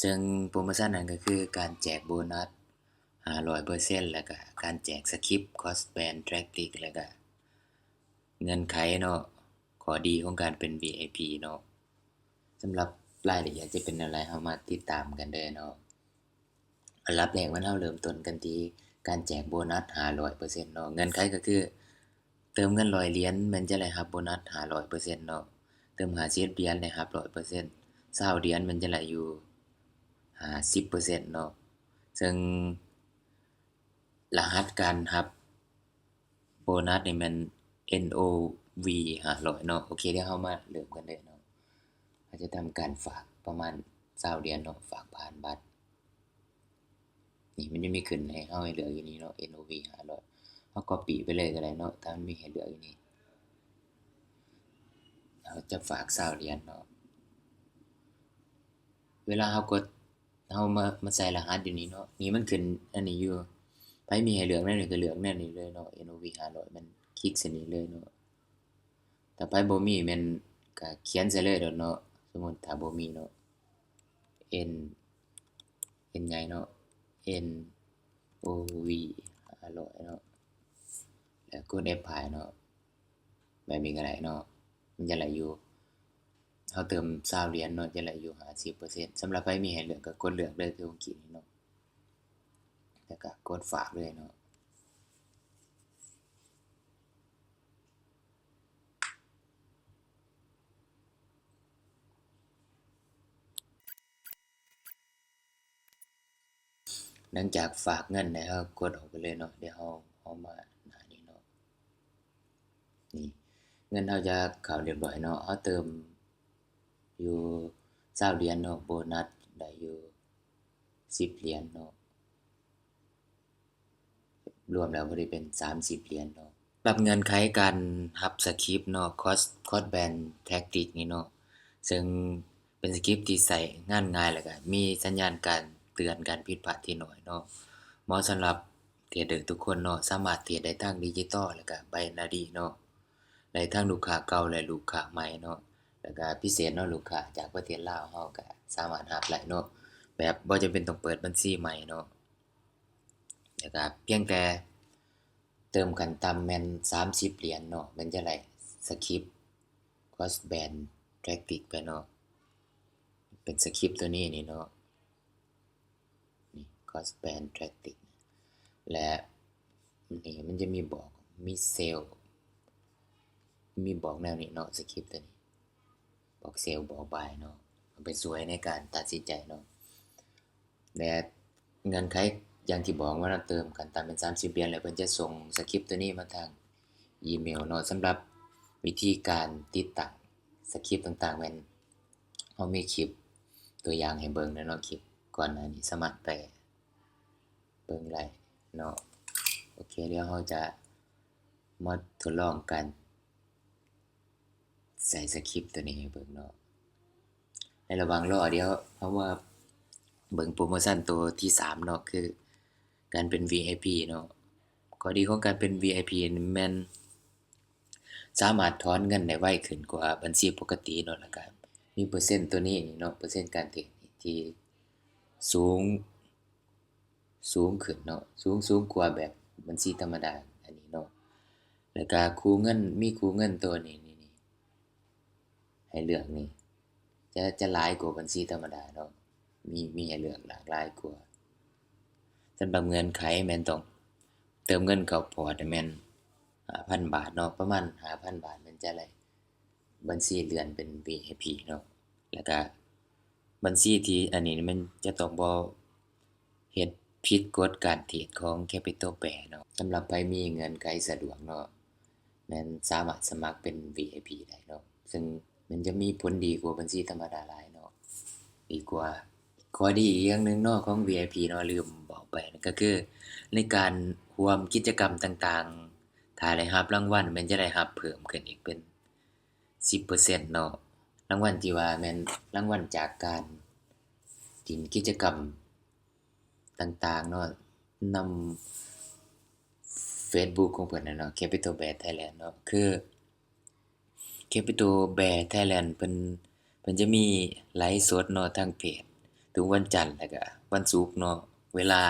ເຊິ່ງໂປຣໂມຊັນນັ້ນກໍຄືການແຈກໂບນັດຫ້າຮ້ອຍເປີເຊັນ ແລ້ວກໍການແຈກສະຄຣິບ ຄອສແບນ ແທກຕິກ ແລ້ວກໍເງື່ອນໄຂເນາະ ຂໍ້ດີຂອງການເປັນ ວີໄອພີ ເນາະ. ສຳລັບລາຍລະອຽດຈະເປັນແນວໃດ ເຮົາມາຕິດຕາມກັນເດີເນາະ. ອັນດັບແລກແມ່ນເຮົາເລີ່ມຕົ້ນກັນທີ່ການແຈກໂບນັດຫ້າຮ້ອຍເປີເຊັນເນາະ. ເງື່ອນໄຂກໍຄື ເຕີມເງິນຮ້ອຍຫຼຽນແມ່ນຈະໄດ້ຮັບໂບນັດຫ້າຮ້ອຍເປີເຊັນເນາະ, ເຕີມຫ້າສິບຫຼຽນໄດ້ຮັບຮ້ອຍເປີເຊັນ, ຊາວຫຼຽນແມ່ນຈະໄດ້ຢູ່ຫ້າສິບເປີເຊັນເນາະ. ເຊິ່ງລະຫັດການຮັບໂບນັດນີ້ແມ່ນ ເອັນ ໂອ ວີ ຫ້າຮ້ອຍເນາະ. ໂອເຄ ດຽວເຮົາມາເລີ່ມກັນເລີຍເນາະ. ເຮົາຈະທຳການຝາກປະມານຊາວຫຼຽນເນາະ, ຝາກຜ່ານບັດ. ນີ້ມັນຈະມີຂຶ້ນໃຫ້ເຮົາໃຫ້ເລືອກຢູ່ນີ້ເນາະ ເອັນ ໂອ ວີ ຫ້າຮ້ອຍ. ເຮົາກັອບປີ້ໄປເລີຍກໍໄດ້ເນາະ ຖ້າມັນມີໃຫ້ເລືອກຢູ່ນີ້. ເຮົາຈະຝາກຊາວຫຼຽນເນາະ. ເວລາເຮົາກົດ ເຮົາມາ ມາໃສ່ລະຫັດຢູ່ນີ້ເນາະ. ນີ້ມັນຂຶ້ນອັນນີ້ຢູ່. ໃຜມີໃຫ້ເລືອກແນວນີ້ກໍເລືອກແນວນີ້ເລີຍເນາະ ເອັນ ໂອ ວີ ຫ້າຮ້ອຍ. ມັນຄລິກໃສ່ນີ້ເລີຍເນາະ. ຖ້າໃຜບໍ່ມີແມ່ນກະຂຽນໃສ່ເລີຍໂລດເນາະ. ສົມມຸດຖ້າບໍ່ມີເນາະ ເອັນ ເອັນໃຫຍ່ເນາະ ເອັນ ໂອ ວີ ຫ້າຮ້ອຍເນາະ ແລ້ວກົດແອັບພລາຍເນາະ. ແບບນີ້ກໍໄດ້ເນາະ ມັນຈະໄດ້ຢູ່ ເຮົາເຕີມຊາວຫຼຽນເນາະ ຈະໄດ້ຢູ່ຫ້າສິບເປີເຊັນ. ສຳລັບໃຜມີໃຫ້ເລືອກກໍກົດເລືອກເລີຍ ຄືຂອງກີ້ນີ້ເນາະ ແລ້ວກໍກົດຝາກເລີຍເນາະ. ຫຼັງຈາກຝາກເງິນແລ້ວ ເຮົາກົດອອກໄປເລີຍເນາະ. ດຽວເຮົາ ເຮົາມາໜ້ານີ້ເນາະ. ນີ້ ເງິນເຮົາຈະເຂົ້າຮຽບຮ້ອຍເນາະ. ເຮົາເຕີມຢູ່ຊາວຫຼຽນເນາະ ໂບນັດໄດ້ຢູ່ສິບຫຼຽນເນາະ. ລວມແລ້ວພໍດີເປັນສາມສິບຫຼຽນເນາະ. ສຳລັບເງື່ອນໄຂການຮັບສະຄຣິບເນາະ ຄອສ ຄອສແບນ ແທັກຕິກນີ້ເນາະ ເຊິ່ງເປັນສະຄຣິບທີ່ໃຊ້ງານງ່າຍ ແລ້ວກະມີສັນຍານການເຕືອນການຜິດພາດທີ່ໜ້ອຍເນາະ. ເໝາະສຳລັບເທຣດເດີທຸກຄົນເນາະ ສາມາດເທຣດໄດ້ທັງດິຈິຕອລ ແລ້ວກະໄບນາຣີເນາະ ໄດ້ທັງລູກຄ້າເກົ່າ ແລະ ລູກຄ້າໃໝ່ເນາະ. ແລ້ວກະພິເສດເນາະ ລູກຄ້າຈາກປະເທດລາວເຮົາກະສາມາດຮັບໄດ້ເນາະ ແບບບໍ່ຈຳເປັນຕ້ອງເປີດບັນຊີໃໝ່ເນາະ. ແລ້ວກະພຽງແຕ່ເຕີມຂັ້ນຕ່ຳແມ່ນສາມສິບຫຼຽນເນາະ ແມ່ນຈະໄດ້ສະຄຣິບ ຄອສແບນ ແທັກຕິກ ໄປເນາະ. ເປັນສະຄຣິບຕົວນີ້ນີ້ເນາະ ນີ້ ຄອສແບນ ແທັກຕິກ ແລະ ນີ້ມັນຈະມີບອກ ມີເຊວ ມີບອກແນວນີ້ເນາະ ສະຄຣິບຕົວນີ້ ບອກເຊວ ບອກບາຍເນາະ ເອົາໄປຊ່ວຍໃນການຕັດສິນໃຈເນາະ. ແລະ ເງື່ອນໄຂຢ່າງທີ່ບອກວ່າເນາະ ເຕີມຂັ້ນຕ່ຳເປັນສາມສິບຫຼຽນ ແລ້ວເພິ່ນຈະສົ່ງສະຄຣິບຕົວນີ້ມາທາງອີເມວເນາະ. ສຳລັບວິທີການຕິດຕັ້ງສະຄຣິບຕ່າງໆ ແມ່ນເຮົາມີຄລິບຕົວຢ່າງໃຫ້ເບິ່ງແລ້ວເນາະ ຄລິບກ່ອນໜ້ານີ້ ສາມາດໄປເບິ່ງໄດ້ເນາະ. ໂອເຄ ດຽວເຮົາຈະມາທົດລອງການ ໃສ່ສະຄຣິບຕົວນີ້ໃຫ້ເບິ່ງເນາະ. ໃນລະຫວ່າງລໍ ດຽວເຮົາມາເບິ່ງໂປຣໂມຊັນໂຕທີສາມເນາະ ຄືການເປັນ ວີໄອພີ ເນາະ. ຂໍ້ດີຂອງການເປັນ ວີໄອພີ ນີ້ແມ່ນສາມາດຖອນເງິນໄດ້ໄວຂຶ້ນກວ່າບັນຊີປົກກະຕິເນາະ ແລ້ວກະມີເປີເຊັນຕົວນີ້ເນາະ ເປີເຊັນການເທຣດທີ່ສູງ ສູງຂຶ້ນເນາະ ສູງ ສູງກວ່າແບບບັນຊີທຳມະດາອັນນີ້ເນາະ. ແລ້ວກະຄູ່ເງິນ ມີຄູ່ເງິນໂຕນີ້ ນີ້ ນີ້ ໃຫ້ເລືອກນີ້ ຈະ ຈະຫຼາຍກວ່າບັນຊີທຳມະດາເນາະ ມີ ມີໃຫ້ເລືອກຫຼາກຫຼາຍກວ່າ. ສຳລັບເງື່ອນໄຂແມ່ນຕ້ອງເຕີມເງິນເຂົ້າພອດແມ່ນຫ້າພັນບາດເນາະ ປະມານຫ້າພັນບາດ ແມ່ນຈະໄດ້ ບັນຊີເລື່ອນເປັນ ວີໄອພີ ເນາະ ແລ້ວກະບັນຊີທີ່ອັນນີ້ມັນຈະຕ້ອງບໍ່ເຮັດຜິດກົດການເທຣດຂອງ Capital Bear ເນາະ. ສຳລັບໃຜມີເງື່ອນໄຂສະດວກເນາະ ແມ່ນສາມາດສະໝັກເປັນ ວີໄອພີ ໄດ້ເນາະ ເຊິ່ງມັນຈະມີຜົນດີກວ່າບັນຊີທຳມະດາຫຼາຍເນາະ ດີກວ່າ. ຂໍ້ດີອີກຢ່າງໜຶ່ງເນາະຂອງ ວີໄອພີ ເນາະ ລືມບອກໄປ ກໍຄືໃນການຮ່ວມກິດຈະກຳຕ່າງໆ ຖ້າໄດ້ຮັບລາງວັນ ແມ່ນຈະໄດ້ຮັບເພີ່ມຂຶ້ນອີກເປັນ ສິບເປີເຊັນເນາະ ລາງວັນທີ່ວ່າແມ່ນລາງວັນຈາກການຫຼິ້ນກິດຈະກຳຕ່າງໆເນາະ ນຳ Facebook ຂອງເພິ່ນນະເນາະ Capital Bear Thailand ເນາະ ຄື Capital Bear Thailand ເພິ່ນ ເພິ່ນຈະມີໄລຟ໌ສົດເນາະ ທາງເພຈ ທຸກວັນຈັນ ແລ້ວກະວັນສຸກເນາະ ເວລາ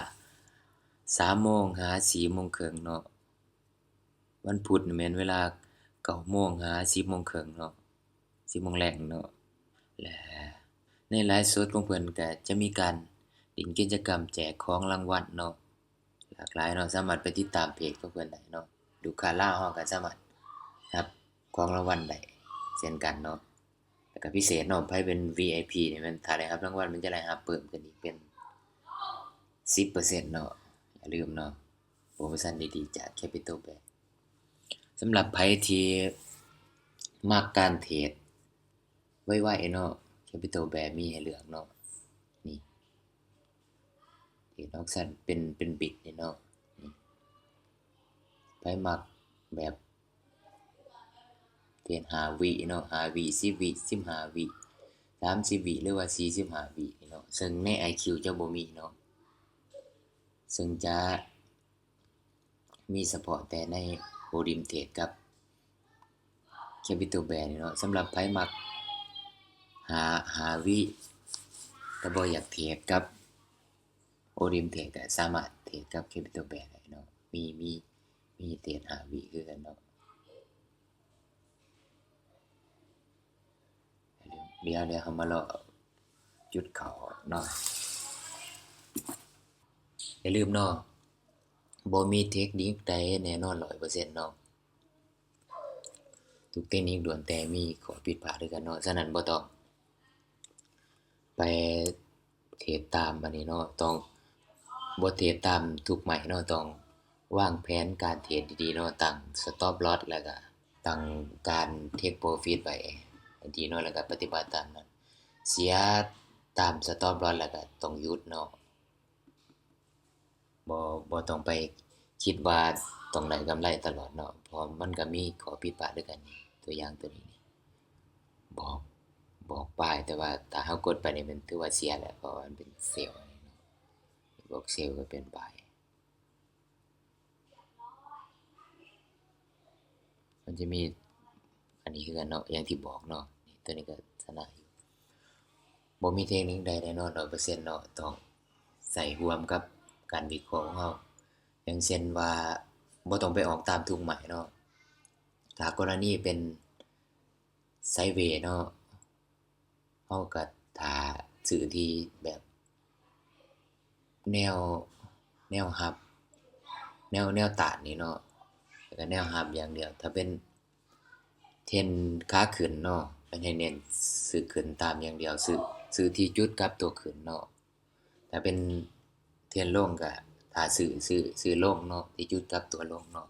ສາມໂມງຫາສີ່ໂມງເຄິ່ງເນາະ. ວັນພຸດນີ້ແມ່ນເວລາເກົ້າໂມງຫາສິບໂມງເຄິ່ງເນາະ ສິບໂມງແລງເນາະ. ແລະ ໃນໄລຟ໌ສົດຂອງເພິ່ນກະຈະມີການຫຼິ້ນກິດຈະກຳແຈກຂອງລາງວັນເນາະ ຫຼາກຫຼາຍເນາະ, ສາມາດໄປຕິດຕາມເພຈຂອງເພິ່ນໄດ້ເນາະ. ລູກຄ້າລາວເຮົາກໍສາມາດຮັບຂອງລາງວັນໄດ້ເຊັ່ນກັນເນາະ. ແລ້ວກໍພິເສດເນາະ ໃຜເປັນ ວີໄອພີ ນີ້ແມ່ນຖ້າໄດ້ຮັບລາງວັນ ມັນຈະໄດ້ຮັບເພີ່ມຂຶ້ນອີກເປັນສິບເປີເຊັນເນາະ. ຢ່າລືມເນາະ ໂປຣໂມຊັນດີໆຈາກ Capital Bear. ສຳລັບໃຜທີ່ມັກການເທຣດໄວໆເນາະ Capital Bear ມີໃຫ້ເລືອກເນາະ. ນີ້ ເທຣດອອກຊັນເປັນ ເປັນບິດນີ້ເນາະ. ນີ້ ໃຜມັກແບບເທຣດຫ້າວິເນາະ ຫ້າວິ ສິບວິ ສິບຫ້າວິ ສາມສິບວິ ຫຼືວ່າສີ່ສິບຫ້າວິເນາະ, ເຊິ່ງໃນ IQ ຈະບໍ່ມີເນາະ, ເຊິ່ງຈະ ມີສະເພາະແຕ່ໃນ Odim Trade ກັບ Capital Bear ນີ້ເນາະ. ສຳລັບໃຜມັກຫ້າ ຫ້າວິ ແຕ່ບໍ່ຢາກເທຣດກັບ Odim Trade ກໍສາມາດເທຣດກັບ Capital Bear ໄດ້ເນາະ. ມີ ມີ ມີເທຣດຫ້າວິຄືກັນເນາະ. ດຽວ ດຽວເຮົາມາເລາະຈຸດເຂົ້າເນາະ. ຢ່າລືມເນາະ ບໍ່ມີເທັກນິກໃດແນ່ນອນຮ້ອຍເປີເຊັນເນາະ. ທຸກເທັກນິກລ້ວນແຕ່ມີຂໍ້ຜິດພາດຄືກັນເນາະ. ສະນັ້ນບໍ່ຕ້ອງໄປ ເທຣດຕາມອັນນີ້ເນາະ ຕ້ອງ ບໍ່ເທຣດຕາມທຸກໄມ້ເນາະ, ຕ້ອງວາງແຜນການເທຣດດີໆເນາະ, ຕັ້ງ stop loss ແລ້ວກະຕັ້ງການ take profit ໄວ້ໃຫ້ດີເນາະ ແລ້ວກະປະຕິບັດຕາມນັ້ນ. ເສຍຕາມ stop loss ແລ້ວກະຕ້ອງຢຸດເນາະ. ບໍ່ ບໍ່ຕ້ອງໄປຄິດວ່າຕ້ອງໄດ້ກຳໄລຕະຫຼອດເນາະ ເພາະມັນກະມີຂໍ້ຜິດພາດຄືກັນ. ຕົວຢ່າງຕົວນີ້ນີ້ ບອກ ບອກບາຍ ແຕ່ວ່າຖ້າເຮົາກົດໄປນີ້ແມ່ນຖືວ່າເສຍແລ້ວ ເພາະວ່າມັນເປັນເຊວເນາະ, ບອກເຊວກໍເປັນບາຍ. ມັນຈະມີອັນນີ້ຄືກັນເນາະ ຢ່າງທີ່ບອກເນາະ, ນີ້ ຕົວນີ້ກໍຊະນະຢູ່. ບໍ່ມີເທັກນິກໃດແນ່ນອນຮ້ອຍເປີເຊັນເນາະ, ຕ້ອງໃຊ້ຮ່ວມກັບການວິເຄາະຂອງເຮົາ. ຢ່າງເຊັ່ນວ່າ ບໍ່ຕ້ອງໄປອອກຕາມທຸກໄມ້ເນາະ. ຖ້າກໍລະນີເປັນໄຊເວເນາະ ເຮົາກໍຖ້າຊື້ທີ່ແບບແນວ ແນວຮັບ ແນວ ແນວຕ້ານນີ້ເນາະ ແລ້ວກໍແນວຮັບຢ່າງດຽວ. ຖ້າເປັນເທຣນຂາຂຶ້ນເນາະ ເພິ່ນໃຫ້ເນັ້ນຊື້ຂຶ້ນຕາມຢ່າງດຽວ, ຊື້ ຊື້ທີ່ຈຸດກັບຕົວຂຶ້ນເນາະ. ຖ້າເປັນເທຣນລົງກໍຖ້າຊື້ ຊື້ ຊື້ລົງເນາະ ທີ່ຈຸດກັບຕົວລົງເນາະ.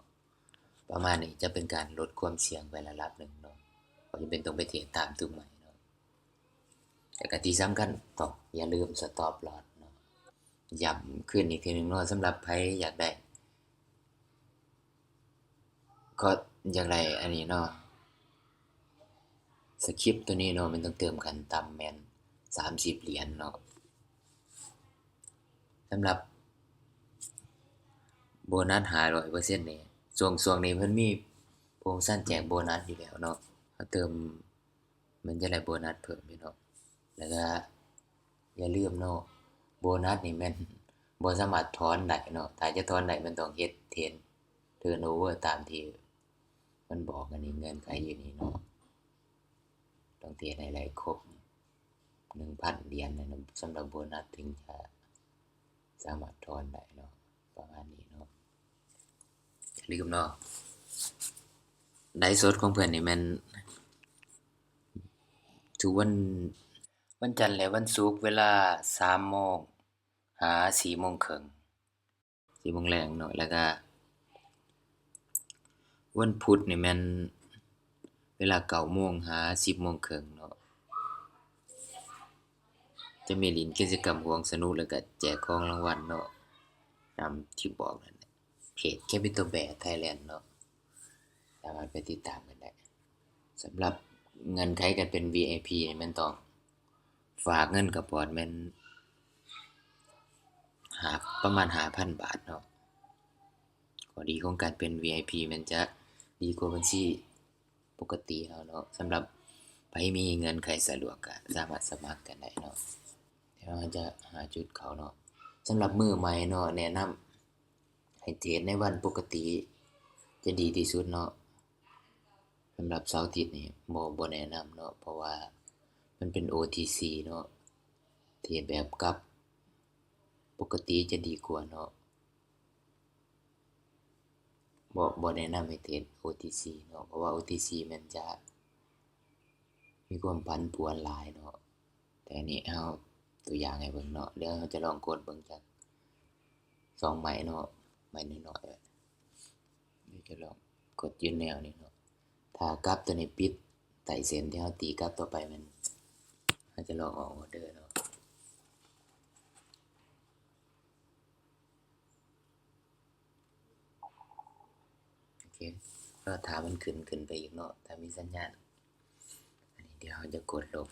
ປະມານນີ້ຈະເປັນການລົດຄວາມສ່ຽງໄປລະດັບໜຶ່ງເນາະ, ບໍ່ຈຳເປັນຕ້ອງໄປເທຣດຕາມທຸກໄມ້ເນາະ. ແລ້ວກໍທີ່ສຳຄັນຕ້ອງຢ່າລືມ stop loss ເນາະ. ຢ້ຳຄືນອີກເທື່ອໜຶ່ງເນາະ, ສຳລັບໃຜຢາກໄດ້ ກໍຢາກໄດ້ອັນນີ້ເນາະ ສະຄຣິບຕົວນີ້ເນາະ ແມ່ນຕ້ອງເຕີມຂັ້ນຕ່ຳແມ່ນສາມສິບຫຼຽນເນາະ. ສຳລັບໂບນັດຫ້າຮ້ອຍເປີເຊັນນີ້ ຊ່ວງ ຊ່ວງນີ້ເພິ່ນມີໂປຣໂມຊັນແຈກໂບນັດຢູ່ແລ້ວເນາະ, ເຮົາເຕີມ ມັນຈະໄດ້ໂບນັດເພີ່ມຢູ່ເນາະ. ແລ້ວກະຢ່າລືມເນາະ ໂບນັດນີ້ແມ່ນບໍ່ສາມາດຖອນໄດ້ເນາະ, ຖ້າຈະຖອນໄດ້ແມ່ນຕ້ອງເຮັດເທຣນ turnover ຕາມທີ່ມັນບອກອັນນີ້ ເງື່ອນໄຂຢູ່ນີ້ເນາະ, ຕ້ອງເທຣດໃຫ້ໄດ້ຄົບໜຶ່ງພັນຫຼຽນນະ ສຳລັບໂບນັດເຖິງຈະສາມາດຖອນໄດ້ເນາະ. ປະມານນີ້ເນາະ. ຢ່າລືມເນາະ ໄລຟ໌ສົດຂອງເພິ່ນນີ້ແມ່ນທຸກວັນ ວັນຈັນ ແລະ ວັນສຸກ ເວລາສາມໂມງຫາສີ່ໂມງເຄິ່ງ ສີ່ໂມງແລງເນາະ, ແລ້ວກະວັນພຸດນີ້ແມ່ນເວລາເກົ້າໂມງຫາສິບໂມງເຄິ່ງເນາະ. ຈະມີຫຼິ້ນກິດຈະກຳຮ່ວມສະໜຸກ ແລ້ວກະແຈກຂອງລາງວັນເນາະ ຕາມທີ່ບອກນັ້ນແຫຼະ. ເພຈ Capital Bear Thailand ເນາະ ສາມາດໄປຕິດຕາມກັນໄດ້. ສຳລັບເງື່ອນໄຂການເປັນ ວີໄອພີ ນີ້ແມ່ນຕ້ອງຝາກເງິນກະປອດແມ່ນຫ້າ ປະມານຫ້າພັນບາດເນາະ. ຂໍ້ດີຂອງການເປັນ ວີໄອພີ ແມ່ນຈະດີກວ່າບັນຊີປົກກະຕິເຮົາເນາະ. ສຳລັບໃຜມີເງື່ອນໄຂສະດວກກະສາມາດສະໝັກກັນໄດ້ເນາະ. ເຮົາຈະຫາຈຸດເຂົ້າເນາະ. ສຳລັບມື້ໃໝ່ເນາະ ແນະນຳໃຫ້ເທຣດໃນວັນປົກກະຕິຈະດີທີ່ສຸດເນາະ. ສຳລັບເສົາອາທິດນີ້ບໍ່ ບໍ່ແນະນຳເນາະ ເພາະວ່າມັນເປັນໂອທີຊີເນາະ. ເທຣດແບບກັບປົກກະຕິຈະດີກວ່າເນາະ. ບໍ່ ບໍ່ແນະນຳໃຫ້ເທຣດໂອທີຊີເນາະ ເພາະວ່າໂອທີຊີມັນຈະມີຄວາມຜັນຜວນຫຼາຍເນາະ. ແຕ່ນີ້ເຮົາຕົວຢ່າງໃຫ້ເບິ່ງເນາະ. ດຽວເຮົາຈະລອງກົດເບິ່ງຈັກສອງໄມ້ເນາະ ໄມ້ນ້ອຍໆ ດຽວຈະລອງກົດຢູ່ແນວນີ້ເນາະ. ຖ້າກັບຕົວນີ້ປິດໃຕ້ເສັ້ນທີ່ເຮົາຕີກັບຕໍ່ໄປ ແມ່ນເຮົາຈະລອງອອກອໍເດີເນາະ. ໂອເຄ ລໍຖ້າມັນຂຶ້ນ ຂຶ້ນໄປອີກເນາະ ຖ້າມີສັນຍານ. ອັນນີ້ດຽວເຮົາຈະກົດລົງ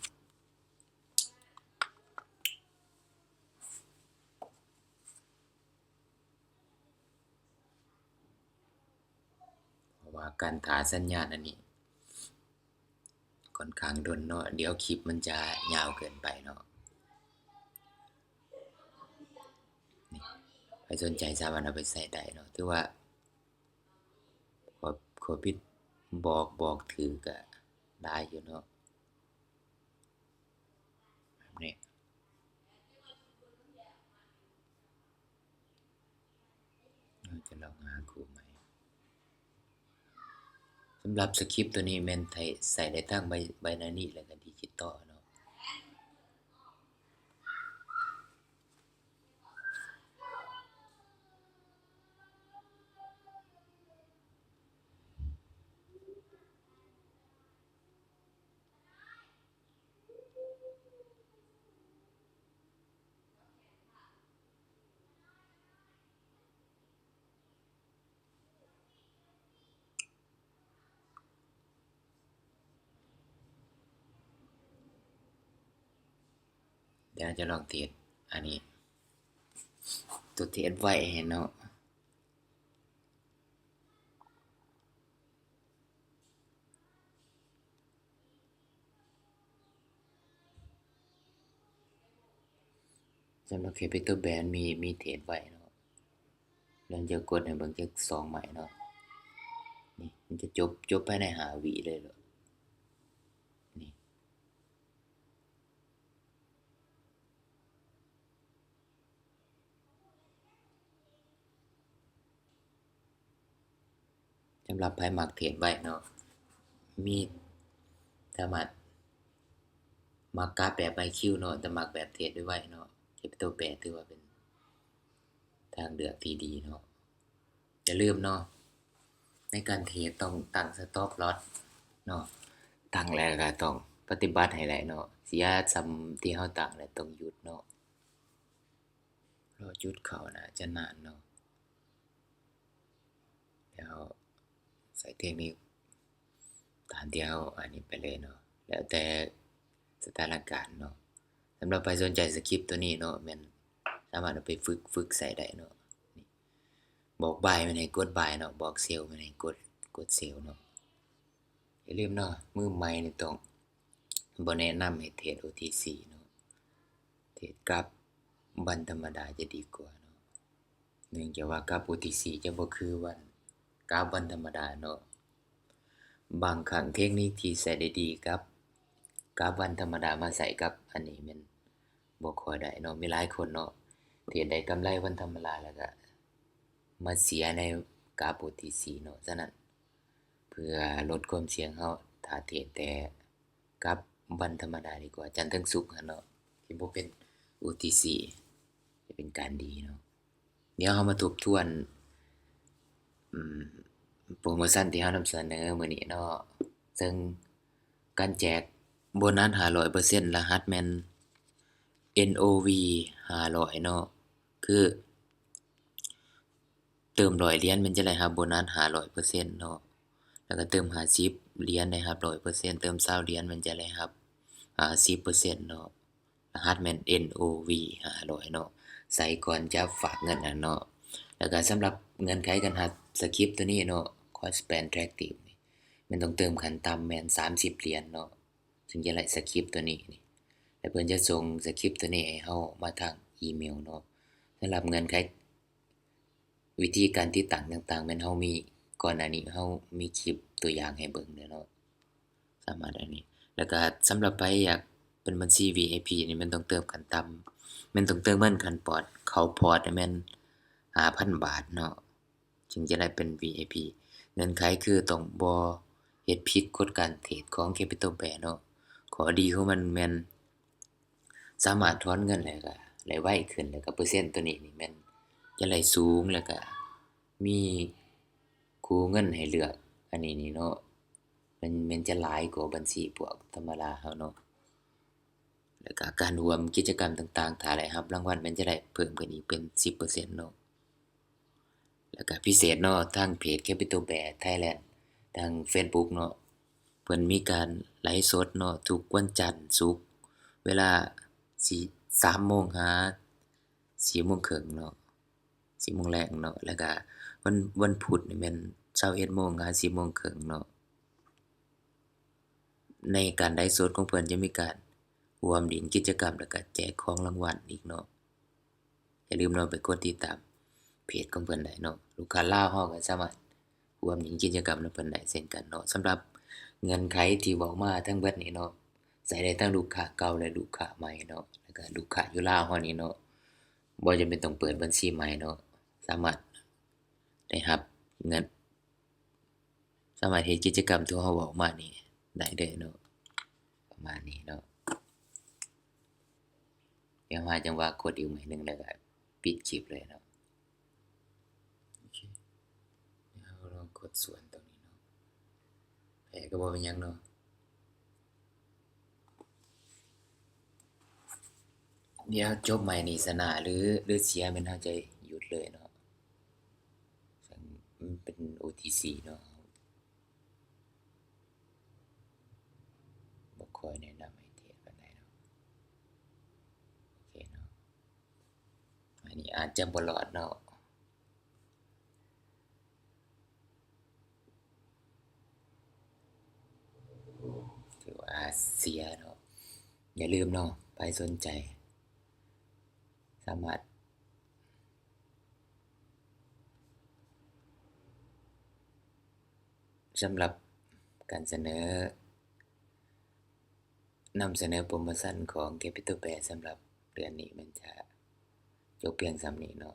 ເພາະວ່າການຖ້າສັນຍານອັນນີ້ ຂ້ອນຂ້າງດົນເນາະ ດຽວຄລິບມັນຈະຍາວເກີນໄປເນາະ. ນີ້ ໃຜສົນໃຈສາມາດເອົາໄປໃຊ້ໄດ້ເນາະ. ຖືວ່າ ຂໍ ຂໍຜິດ ບອກ ບອກຖືກກະຫຼາຍຢູ່ເນາະ ແບບນີ້. ເຮົາຈະລອງຫາຄູ່ໃໝ່. ສຳລັບສະຄຣິບຕົວນີ້ແມ່ນໃຊ້ ໃຊ້ໄດ້ທັງໄບ ໄບນາລີ ແລະກະດິຈິຕອລເນາະ. ດຽວຈະລອງເທດອັນນີ້ ຕົວເທດໄວ້ໃຫ້ເນາະ. ສຳລັບ Capital Bear ມີ ມີເທດໄວ້ເນາະ. ດຽວຈະກົດໃຫ້ເບິ່ງຈັກສອງໄມ້ເນາະ. ນີ້ ມັນຈະຈົບ ຈົບພາຍໃນຫ້າວິເລີຍເນາະ. ນີ້ ສຳລັບໃຜມັກເທດໄວເນາະ ມີ ສາມາດ ມັກກາແບບໄອຄິວເນາະ ແຕ່ມັກແບບເທດໄວໆເນາະ Capital Bear ຖືວ່າເປັນທາງເລືອກທີ່ດີເນາະ. ຢ່າລືມເນາະ ໃນການເທດຕ້ອງຕັ້ງ Stop Loss ເນາະ ຕັ້ງແລ້ວກໍຕ້ອງປະຕິບັດໃຫ້ໄດ້ເນາະ ເສຍສ່ຳທີ່ເຮົາຕັ້ງແລ້ວຕ້ອງຢຸດເນາະ. ລໍຈຸດເຂົ້າໜ້າຈະນານເນາະ ແລ້ວໃຊ້ເທັກນິກຕາມທີ່ເຮົາອັນນີ້ໄປເລີຍເນາະ ແລ້ວແຕ່ສະຖານະການເນາະ. ສຳລັບໃຜສົນໃຈສະຄຣິບຕົວນີ້ເນາະ ແມ່ນສາມາດເອົາໄປຝຶກ ຝຶກໃຊ້ໄດ້ເນາະ. ນີ້ ບອກບາຍແມ່ນໃຫ້ກົດບາຍເນາະ ບອກເຊວແມ່ນໃຫ້ກົດ ກົດເຊວເນາະ. ຢ່າລືມເນາະ ມືໃໝ່ນີ້ຕ້ອງ ບໍ່ແນະນຳໃຫ້ເທດ ໂອ ທີ ຊີ ເນາະ ເທດກາບວັນທຳມະດາຈະດີກວ່າເນາະ ເນື່ອງຈາກວ່າກາບ ໂອ ທີ ຊີ ຈະບໍ່ຄືວັນ ກາບວັນທຳມະດາເນາະ. ບາງຄັ້ງເທັກນິກທີ່ໃຊ້ໄດ້ດີກັບກາບວັນທຳມະດາມາໃຊ້ກັບອັນນີ້ແມ່ນບໍ່ຄ່ອຍໄດ້ເນາະ. ມີຫຼາຍຄົນເນາະ ເທດໄດ້ກຳໄລວັນທຳມະດາ ແລ້ວກະມາເສຍໃນກາບ ໂອ ທີ ຊີ ເນາະ. ສະນັ້ນ ເພື່ອລົດຄວາມສ່ຽງ ເຮົາຖ້າເທດແຕ່ກັບວັນທຳມະດາດີກວ່າ ຈັນເຖິງສຸກຫັ້ນເນາະ ທີ່ບໍ່ເປັນ ໂອ ທີ ຊີ ຈະເປັນການດີເນາະ. ດຽວເຮົາມາທົບທວນ ອືມ ໂປຣໂມຊັນທີ່ເຮົານຳສະເໜີມື້ນີ້ເນາະ ເຊິ່ງການແຈກໂບນັດຫ້າຮ້ອຍເປີເຊັນ ລະຫັດແມ່ນ ເອັນ ໂອ ວີ ຫ້າຮ້ອຍເນາະ ຄື ເຕີມຮ້ອຍຫຼຽນແມ່ນຈະໄດ້ຮັບໂບນັດຫ້າຮ້ອຍເປີເຊັນເນາະ ແລ້ວກໍເຕີມຫ້າສິບຫຼຽນໄດ້ຮັບຮ້ອຍເປີເຊັນ ເຕີມຊາວຫຼຽນແມ່ນຈະໄດ້ຮັບຫ້າສິບເປີເຊັນເນາະ. ລະຫັດແມ່ນ ເອັນ ໂອ ວີ ຫ້າຮ້ອຍເນາະ ໃສ່ກ່ອນຈະຝາກເງິນຫັ້ນເນາະ. ແລ້ວກໍສຳລັບເງື່ອນໄຂການຮັບສະຄຣິບຕົວນີ້ເນາະ Cost Per Transaction ນີ້ ແມ່ນຕ້ອງເຕີມຂັ້ນຕ່ຳແມ່ນສາມສິບຫຼຽນເນາະ ເຊິ່ງຈະໄດ້ສະຄຣິບຕົວນີ້ນີ້ ແລະເພິ່ນຈະສົ່ງສະຄຣິບໂຕນີ້ໃຫ້ເຮົາມາທາງອີເມວເນາະ. ສຳລັບເງື່ອນໄຂ ວິທີການຕິດຕັ້ງຕ່າງໆ ແມ່ນເຮົາມີ ກ່ອນໜ້ານີ້ເຮົາມີຄລິບຕົວຢ່າງໃຫ້ເບິ່ງແລ້ວເນາະ. ສາມາດອັນນີ້ ແລ້ວກະສຳລັບໃຜຢາກເປັນບັນຊີ ວີໄອພີ ນີ້ແມ່ນຕ້ອງເຕີມຂັ້ນຕ່ຳ ແມ່ນຕ້ອງເຕີມເງິນຂັ້ນປອດ ເຂົ້າພອດນີ້ແມ່ນຫ້າພັນບາດເນາະ ຈຶ່ງຈະໄດ້ເປັນ ວີໄອພີ. ເງື່ອນໄຂຄືຕ້ອງບໍ່ເຮັດຜິດກົດການເທຣດຂອງ Capital Bear ເນາະ. ຂໍ້ດີຂອງມັນແມ່ນສາມາດຖອນເງິນ ແລ້ວກະໄດ້ໄວຂຶ້ນ ແລ້ວກະເປີເຊັນໂຕນີ້ນີ້ແມ່ນຈະໄດ້ສູງ ແລ້ວກະມີຄູ່ເງິນໃຫ້ເລືອກ ອັນນີ້ນີ້ເນາະ ແມ່ນ ແມ່ນຈະຫຼາຍກວ່າບັນຊີພວກທຳມະດາເຮົາເນາະ. ແລ້ວກະການຮ່ວມກິດຈະກຳຕ່າງໆ ຖ້າໄດ້ຮັບລາງວັນແມ່ນຈະໄດ້ເພີ່ມຂຶ້ນອີກເປັນສິບເປີເຊັນເນາະ. ແລ້ວກະພິເສດເນາະ ທາງເພຈ Capital Bear Thailand ທາງ Facebook ເນາະ ເພິ່ນມີການໄລຟ໌ສົດເນາະ ທຸກວັນຈັນ ສຸກ ເວລາສີ່ ສາມໂມງຫາສີ່ໂມງເຄິ່ງເນາະ ສີ່ໂມງແລງເນາະ. ແລ້ວກະວັນ ວັນພຸດນີ້ແມ່ນຊາວເອັດໂມງຫາສີ່ໂມງເຄິ່ງເນາະ. ໃນການໄລຟ໌ສົດຂອງເພິ່ນຈະມີການຮ່ວມຫຼິ້ນກິດຈະກຳ ແລ້ວກະແຈກຂອງລາງວັນອີກເນາະ. ຢ່າລືມເນາະ ໄປກົດຕິດຕາມເພຈຂອງເພິ່ນໄດ້ເນາະ. ລູກຄ້າລາວເຮົາກໍສາມາດຮ່ວມຫຼິ້ນກິດຈະກຳນຳເພິ່ນໄດ້ເຊັ່ນກັນເນາະ. ສຳລັບເງື່ອນໄຂທີ່ເວົ້າມາທັງເບິດນີ້ເນາະ ໃຊ້ໄດ້ທັງລູກຄ້າເກົ່າ ແລະ ລູກຄ້າໃໝ່ເນາະ ແລ້ວກະລູກຄ້າຢູ່ລາວເຮົານີ້ເນາະ ບໍ່ຈຳເປັນຕ້ອງເປີດບັນຊີໃໝ່ເນາະ ສາມາດໄດ້ຮັບເງິນ ສາມາດເຮັດກິດຈະກຳທີ່ເຮົາເວົ້າມານີ້ໄດ້ເລີຍເນາະ ປະມານນີ້ເນາະ. ດຽວຫາຈັງຫວະກົດອີກໃໝ່ໜຶ່ງ ແລ້ວກະປິດຄລິບເລີຍເນາະ. ໂອເຄ ດຽວເຮົາລອງກົດສວນຕົງນີ້ເນາະ ແພ້ກໍບໍ່ເປັນຫຍັງເນາະ. ດຽວຈົບໄມ້ນີ້ຊະນະ ຫຼື ຫຼືເສຍແມ່ນເຮົາຈະຢຸດເລີຍເນາະ. ມັນເປັນໂອທີຊີເນາະ ບໍ່ຄ່ອຍແນະນຳໃຫ້ເທຣດປານໃດເນາະ. ໂອເຄເນາະ ອັນນີ້ອາດຈະບໍ່ລອດເນາະ ຖືວ່າເສຍເນາະ. ຢ່າລືມເນາະ ໃຜສົນໃຈສາມາດ ສຳລັບການສະເໜີ ນຳສະເໜີໂປຣໂມຊັນຂອງ Capital Bear ສຳລັບເດືອນນີ້ ມັນຈະຈົບພຽງສ່ຳນີ້ເນາະ.